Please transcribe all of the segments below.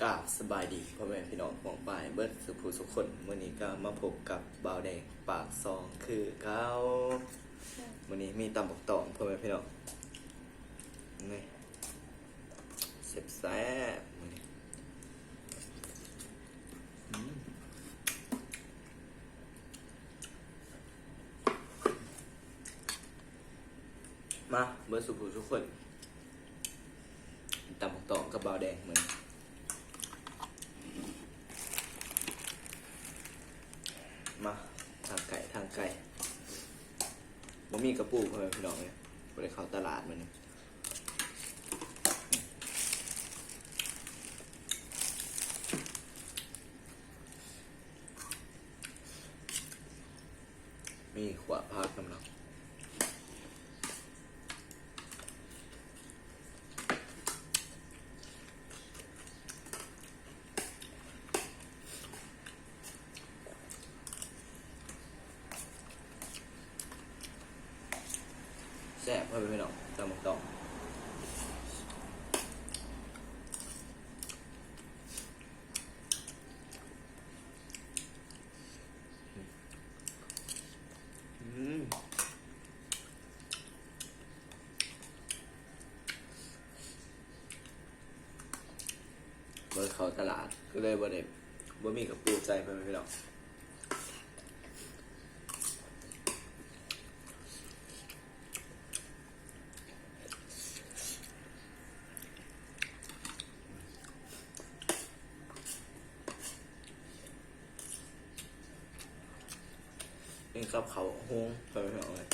ກາບສະບາຍດີພໍ່ແມ່ພີ່ນ້ອງປ້ອງປາຍເບິດສູ່ຜູ້ສູ່ຄົນ. ມື້ນີ້ກໍມາພົບກັບບ່າວແດງປາກຊ່ອງຄືເກົ່າ. ມື້ນີ້ມີຕຳບັກຕອງພໍ່ແມ່ພີ່ນ້ອງ ນີ້ ແຊບໆ ມື້ນີ້. ອືມ ມາເບິດສູ່ຜູ້ສູ່ຄົນ ຕຳບັກຕອງກັບບ່າວແດງມື້ນີ້. ມາ ທາງໄກ ທາງໄກ ບໍ່ມີກະປູ ພໍ່ແມ່ພີ່ນ້ອງເອີຍ ບໍ່ໄດ້ເຂົ້າຕະຫຼາດມື້ນີ້. ມີຂົ້ວຜັກນຳເນາະ. ແຊບເດີ້ພີ່ນ້ອງ ຕຳບັກຕອງ. ອືມ ບໍ່ໄດ້ເຂົ້າຕະຫຼາດ ກໍເລີຍບໍ່ໄດ້ ບໍ່ມີກະປູໃສ່ ພໍ່ແມ່ພີ່ນ້ອງ. ກິນກັບເຂົ້າຫຸງ ເຂົ້າຫອມເລີຍ.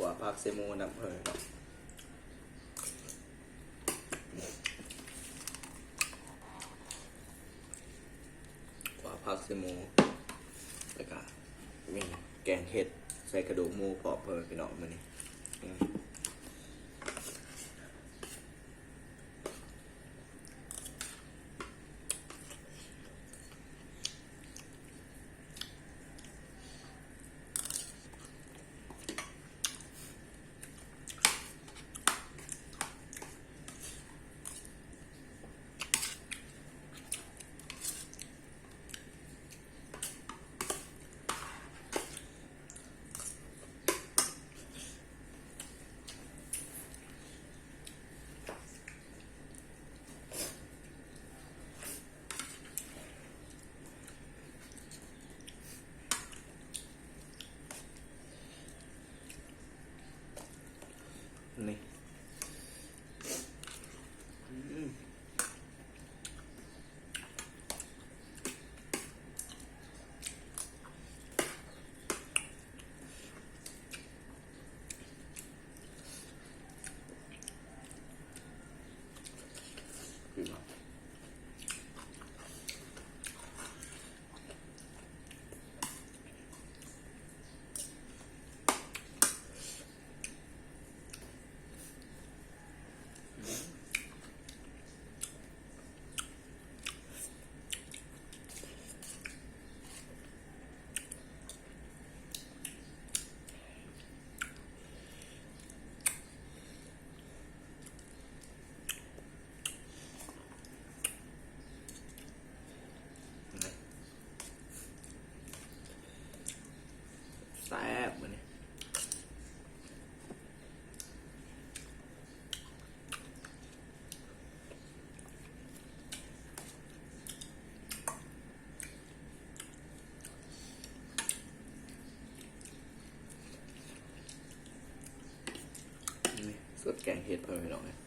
ຂົ້ວຜັກໃສ່ໝູນຳເດີ້ເນາະ. ຂົ້ວຜັກໃສ່ໝູ ແລ້ວກະມີແກງເຫັດໃສ່ກະດູກໝູພ້ອມ ພໍ່ແມ່ພີ່ນ້ອງ ມື້ນີ້. ອືມ. ນີ້ ອືມ. ແຊບມື້ນີ້. ນີ້ ສົດແກງເຫັດ ພໍ່ແມ່ພີ່ນ້ອງເອີຍ. ນີ້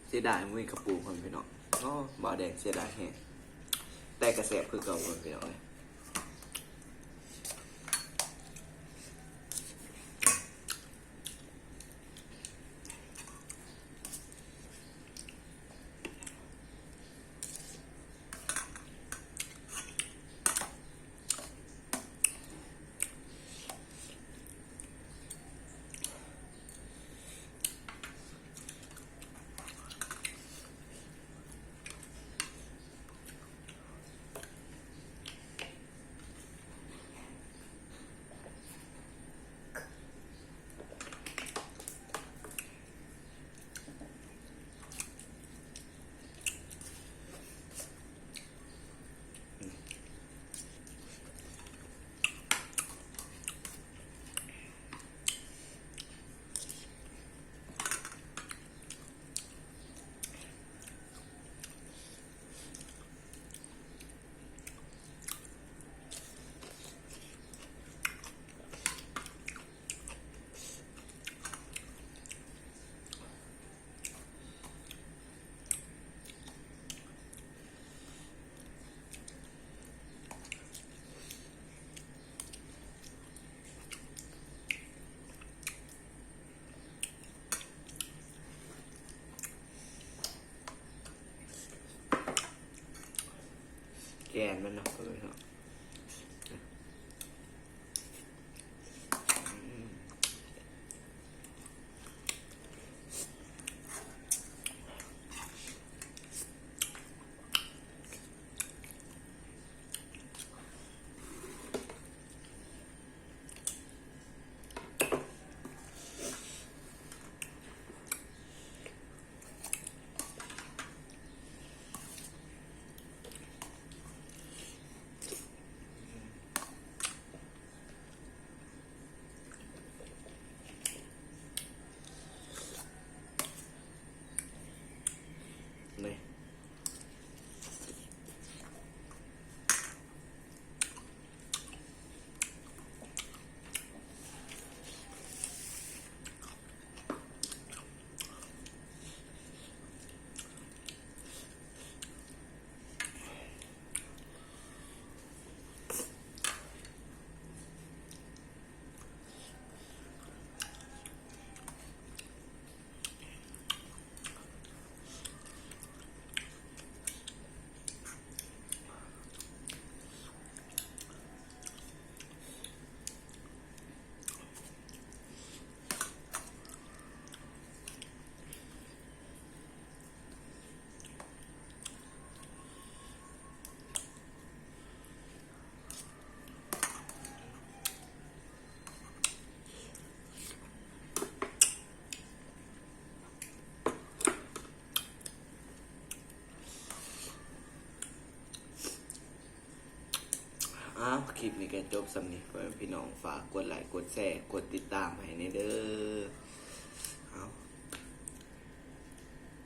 ເສຍດາຍບໍ່ມີກະປູ ພໍ່ແມ່ພີ່ນ້ອງ. ໂອ້ ບ່າວແດງເສຍດາຍແຮງ ແຕ່ກະແຊບຄືເກົ່າ ພໍ່ແມ່ພີ່ນ້ອງເອີຍ. ແກ່ນມັນເນາະ ເອີເນາະ. ນີ້. ອ້າວ ຄລິບນີ້ກໍຈົບສ່ຳນີ້ ພໍ່ແມ່ພີ່ນ້ອງ ຝາກກົດໄລ ກົດແຊ ກົດຕິດຕາມໃຫ້ແດ່ເດີ.